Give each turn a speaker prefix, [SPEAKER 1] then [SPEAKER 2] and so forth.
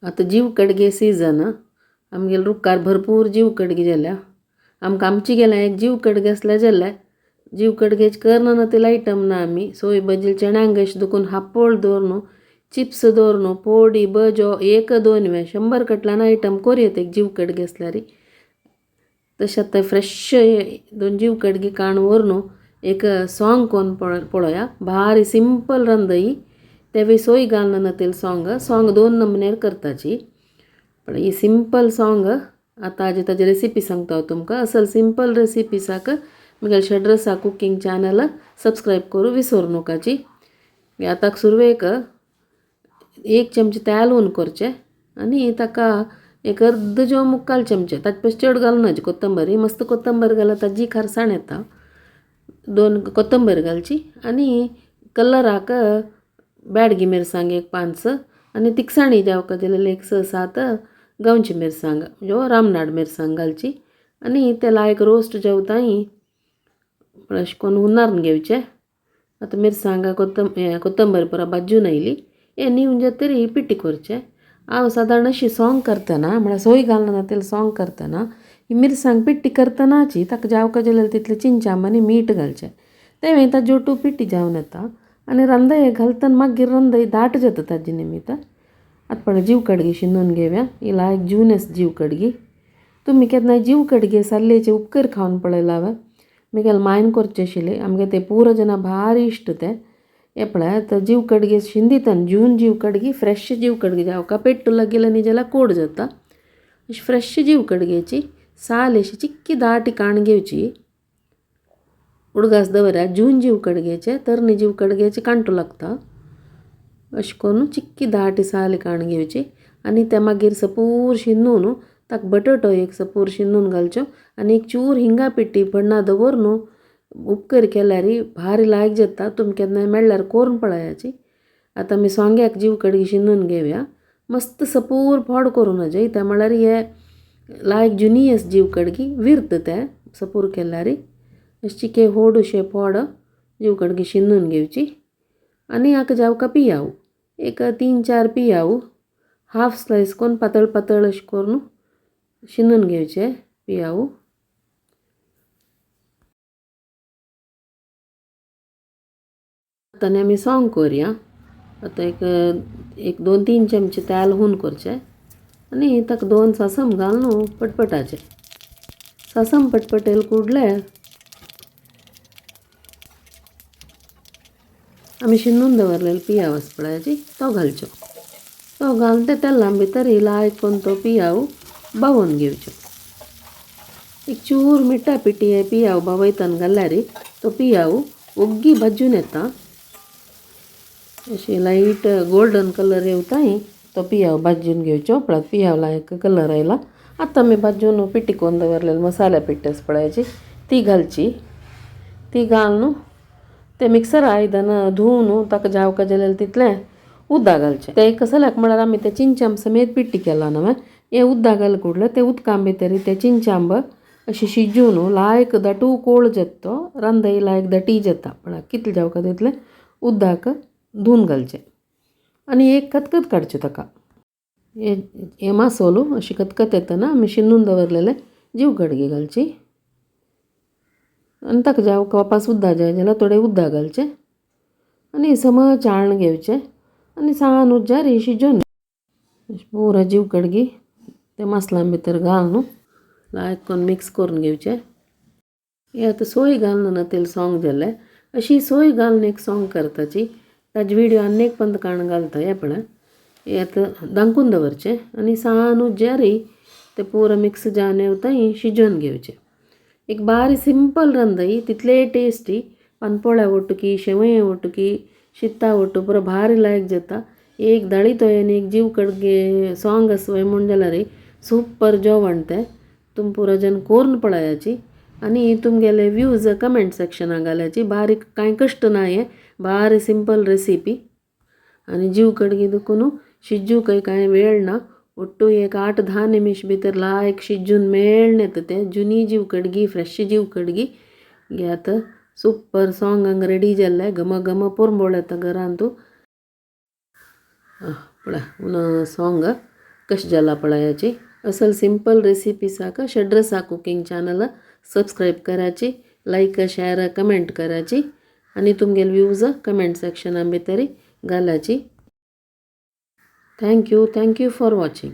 [SPEAKER 1] आतां जीव कडगे सिजन आमगेले रुखार भरपूर जीव कडगे जाल्या. आमकां आमची गेल्या एक जीव कडगे आसल्यार जालें. जीव कडगेच करना तितले आयटम ना आमी सोय भजील चण्यांक अशें दुखून हापोळ दवर न्हू, चिप्स दवर न्हू, पोडी बजो एक दोन वे 100 कटल्यान आयटम कोरयेत एक जीव कडगे आसल्यार. तशें आतां फ्रेश दोन जीव कडगे काण व्हर न्हू एक सोंग कोन्न पळोवया. भारी सिंपल रांदयी तेवूय सोय घालना तेल सोंग सोंग दोन नमुन्यार करताची. पण ही सिंपल सोंग आतां हाजी ताजी रेसिपी सांगता हांव तुमकां. असल सिंपल रेसिपीसाक म्हगेले षड्रसा कुकींग चॅनल सबस्क्रायब करूं विसरू नकाची. आतां सुरवेक एक चमचे तेल हून करचें आनी ताका एक अर्द जो मुक्काल चमचे ताचे परस चड घालूं नाजी कोथंबरी मस्त कोथंबरी घाल्यार ताजी खारसाण येता. दोन कोथंबीर घालची आनी कलराक बेडगी मिरसांग एक 5 आनी तिखसाणी जावका जाल्यार एक 6-7 गांवची मिरसांग जो रामनाड मिरसांग घालची आनी ते लायक रोस्ट जेवताय अशें करून हुनारून घेवचें. आतां मिरसांग कोथंबीर पुरा भाजून आयली हें न्हिवून जातरी पिट्टी करचें. हांव सादारण अशी सोंग करतना म्हळ्यार सोय घालना तेल सोंग करतना ही मिरसांग पिट्टी करतनाची ताका जावका जाल्यार तितलें चिंचांब आनी मीठ घालचें तें ताज्यो जोटू पिट्टी जावन येता आनी रंदय घालतना मागीर रंदय दाट जाता ताजे निमित्त. आतां पळय जीव कडगी शिनून घेवया. ही लायक जुनस जीव कडगी. तुमी केन्नाय जीव कडगे साल्लेचे उपकर खावन पळयला वे? म्हगेले मायन करचे आशिल्ले आमगे ते पुरो जाणां भारी इश्ट ते. हें पळय आतां जीव कडगे शिंदितान जून जीव कडगी फ्रेश जीव कडगी जावका पेट्टू लागेली न्ही जाल्यार कोड जाता. अशी फ्रेश जीव कडगेची साल अशी चिक्की दाटी काण घेवची. उडगास दवरात जून जीव कडगेचे तरणे जीव कडगेचे कांटो लागता. अशें करून चिक्की दाटी साल काण घेवची आनी ते मागीर सपूर शिनून ताका बटाटो एक सपूर शिनून घालच्यो आनी एक चूर हिंगा पिट्टी पडना दवर न्हू उपकर केल्यार भारी लायक जाता. तुमी केन्नाय मेळ्ळ्यार कोरून पळयाची. आतां आमी सोंग्याक जीव कडगी शिनून घेवया. मस्त सपूर फोड करूं नजे इत्या म्हळ्यार हे लायक जुनियस जीव कडगी विरत ते सपूर केल्यार. अशें चिके होडशे फोड जीव कडगी शिनून घेवची आनी हाका जावका पियाव एक 3-4 पियाव हाफ स्लायस करून पातळ पातळ अशें करून शिनून घेवचे पियाव. आतां आमी सोंग करया. आतां एक एक 2-3 चमचे तेल हून करचें आनी ताका 2 सासम घाल न्हू पटपटाचें. सासम पटपटेल कुडले आमी शिनून दवरलेले पियाव आसा पळयाची तो घालचो. तो घालून ते तेलां भितर लायक करून तो पियाव बावोवन घेवचो. एक चूर मिठा पिठी पियाव बावयतान घाल्यार तो पियाव ओग्गी भाजून येता. अशें लायट गोल्डन कलर येवताय तो पियाव भाजून घेवचो. पळय पियाव लायक कलर आयला. आतां आमी भाजून पिठी करून दवरलेले मसाल्या पिठी आसा पळयाची ती घालची. ती घालून ते मिक्सर आयदन धुवन ताका जावका जाल्यार तितलें उदक घालचें. तें कसल्याक म्हळ्यार आमी तें चिंचांब समेत पिट्टी केला न्हू हें उदक घाल कुडलें तें उदकां भितर तें चिंचांब अशें शिजून लायक दाटू कोळ जाता तो रांदय लायक दाटी जाता. म्हळ्यार कितलें जावका तितलें उदक धुवन घालचें आनी एक खतखत काडचें ताका. हें मासोलो अशें खतखत येतना आमी शिनून दवरलेलें जीव कडगी घालची आनी ताका जावका वापस उदक जाय जाल्यार थोडें उदक घालचें आनी समज चाळण घेवचें आनी सान उज्जार शिजोवन पुरो जीव कडगी ते मसलां भितर घाल न्हू लायक करून मिक्स करून घेवचें. हें आतां सोय घालना ना तेल सोंग जालें. अशी सोय घालून एक सोंग करताची ताजी विडियो आनी एक पंद काण घालता. हें पळय हें आतां धांकून दवरचें आनी सान उज्जार ते पुरो मिक्स जावन येवताय शिजोवन घेवचें. एक बारी सिंपल रांदय तितले टेस्टी पानपोळ्या ओटुकी शेवये ओटुकी शिता ओटू पुरो भारी लायक जाता. एक दाळी तो आनी एक जीव कडगे सोंग आसा म्हूण जाल्यार सुपर जेवण तें. तुमी पुरो जन कोरून पळयाची आनी तुमगेले व्यूज कमेंट सेक्शनाक घालाची. बारीक कांय कश्ट ना हें बारी सिंपल रेसिपी आनी जीव कडगी देखून शिजूंक कांय वेळ ना. ಒಟ್ಟು एक 8-10 निमिश भितर लायक शिजून मेळ्ळें येता तें. जुनी जीव कडगी फ्रेश जीव कडगी घेत सुपर सोंग हांगा रेडी जाल्लें. घम घम पुरंबळ येता घरांतू. पळय सोंग कशें जाला पळयाची. असल सिंपल रेसिपी साक षड्रसा कुकिंग चॅनल सबस्क्राईब कराची, लायक, शेअर, कमेंट कराची आनी तुमगेले व्यूज कमेंट सेक्शना भितर घालाची. Thank you, thank you for watching.